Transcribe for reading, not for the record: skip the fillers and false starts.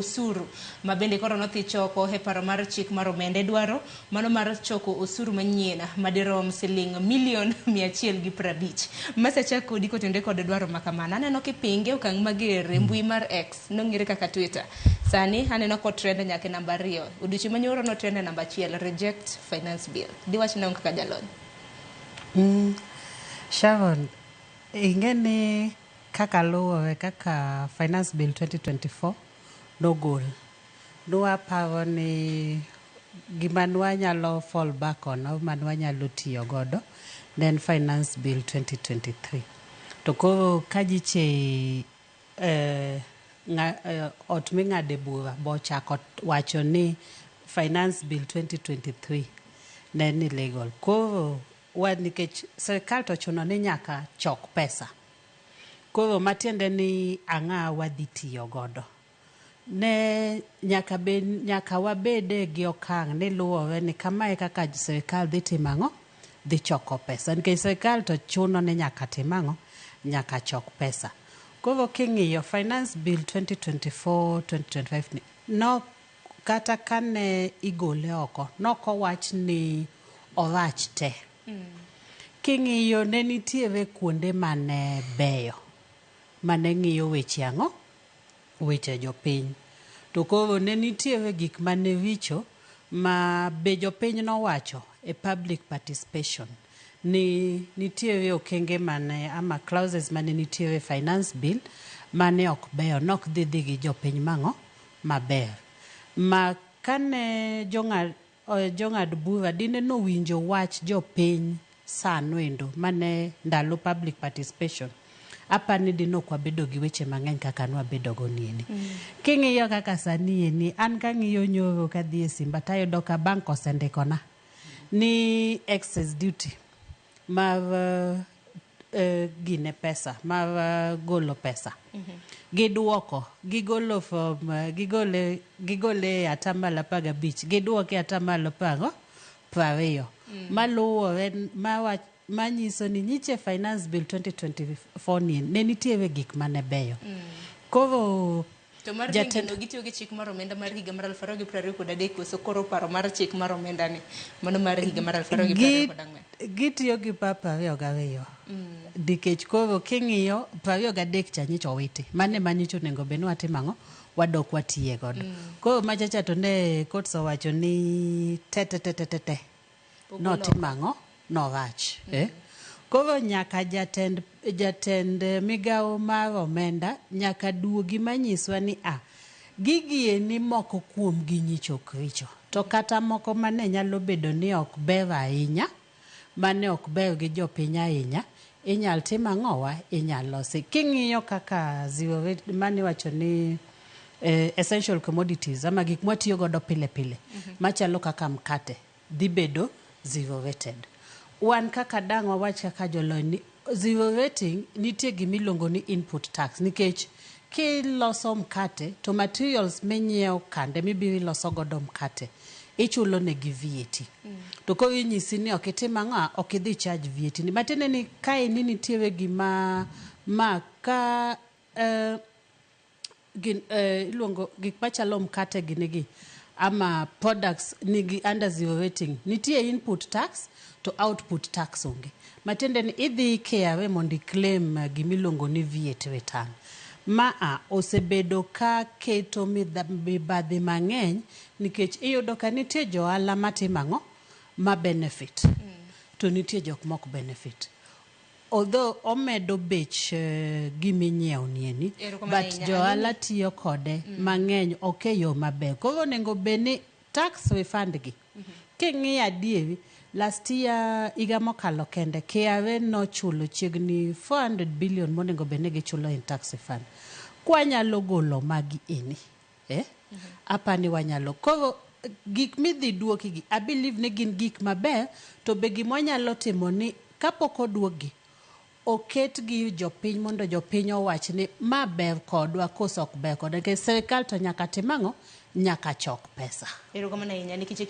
Osuru ma bende koro nodhi choko e paro mar chik mar omenda dwaro mano mar choko osuru manyien madirom siling milion 150. Masachak kodi kotenore kod dwaro makamano. Aneno kipinge okang' mager e mbui mar X nong'ere kaka Twitter. Sani aneno kotrend nyaka e namba 2. Odiochieng' manyoro notrend e namba 1 reject finance bill. Diwach nang'o kaka jalony? Sharon, ing'e ni kaka luwore kaka Finance Bill 2024 nogol, nwaparo ni gima nwanyalo fall back on ama nwanyalo tiyo godo ne en Finance Bill 2023. To koro ka nyiche ot ming'ade bura bochako wacho ni Finance Bill 2023 ne en illegal. Koro wa nikech sirikal to ochuno ni nyaka chok pesa. Koro matiende ni ang'a wadhi tiyo godo. Ne nyaka bed, nyaka wabede gi okang' ni luwore ni kamae kaka sirikal dhi timo ang'o? Dhi choko pesa. Nikech sirikal to chuno ni nyaka tim ang'o? Nyaka chok pesa. Koro king'iyo Finance Bill 2024-2025 ni no kata kane igole oko nokowach ni orach te. King'iyo ne nitiere kuonde mane beyo mane ng'iyo weche ang'o? Weche jopiny. To koro ne nitiere gik mane richo ma be jopiny nowacho e public participation ni nitiere okenge mane ama clauses mane nitiere e finance bill mane ok beyo nok dhi dhi gi jopiny mang'o maber. Ma kane jong'ad bura dine nowinjo wach jopiny sano endo mane ndalo public participation apani dine ok wabedo gi weche mang'eny kaka nwabedo go nieni. King'iyo kaka sani eni an kang'iyo nyoro kadhi e simba tayudo ka bank osendikona ni excess duty mar gine pesa mar golo pesa. Giduoko gigolo from gigole e atamalo 15 giduoke e atamalo 20. Maluwore manyiso ni nyiche Finance Bill 2024 ni ne nitiere gik mane beyo. Koro To mar bengi no gitiyo gi chik mar omenda mar higa mar 2023 koso koro paro mar chik mar omenda ni mano mar higa mar 2024. Gitiyo gi 22. Nikech koro king'iyo 23 cha nyicha owiti. Mane ma nyicha onego bed ni watimo ang'o? Wadok watiye godo. Koro machacha to ne courts owacho ni te te te te te te. Notimo ang'o? Norach. Koro nyaka jatend migawo mar omenda nyaka duogi manyiswa ni a gigi eni moko kuom gi nyicha ok richo. To kata moko mane nyalo bedo ni ok ber ahinya, mane ok ber gi jopiny ahinya, inyal tim ang'owa? Inyal losi. King'iyo kaka zero rate mane iwacho ni essential commodities ama gik mwatiyo godo pile pile machalo kaka mkate dhi bedo zero rated. Wan kaka dang' wawach kaka jolony ni zero rating nitie gimiluongo ni input tax nikech kiloso mkate to materials minyiewo kande mibiro iloso godo mkate ichulo negi VAT. To koro inyisi ni ok itim ang'o, ok idhi charge VAT ni. Matiende ni kaeni nitiere gima ma ka gin iluongo gik machalo mkate gini gi ama products nigi under zero rating nitie input tax to output tax onge. Matiende ni idhi KRA mondo i-claim gimiluongo ni VAT return. Maa osebedo ka keto mibadhi mang'eny nikech iyudo ka nitie johala matimo ang'o? Ma benefit. To nitie jok mok benefit. Although omedo bech giminyiewo nieni, but johala tiyo kode mang'eny ok e yo maber. Koro onego bed ni tax refund gi. King'iyo adieri, last year higa mokalo kende KRA nochulo chiegni 400 billion monego bed ni gichulo in tax refund. Kwanyalo golo magi eni, apani wanyalo. Koro gik midhi duoki gi, I believe ni gin gik maber, to be gimwanyalo timo ni kapok oduokgi, oketgi jopiny mondo jopiny owach ni ma ber kodwa koso ok ber kodwa. Nikech sirikal to nyaka tim ang'o? Nyaka chok pesa. Erokamano ahinya nikech.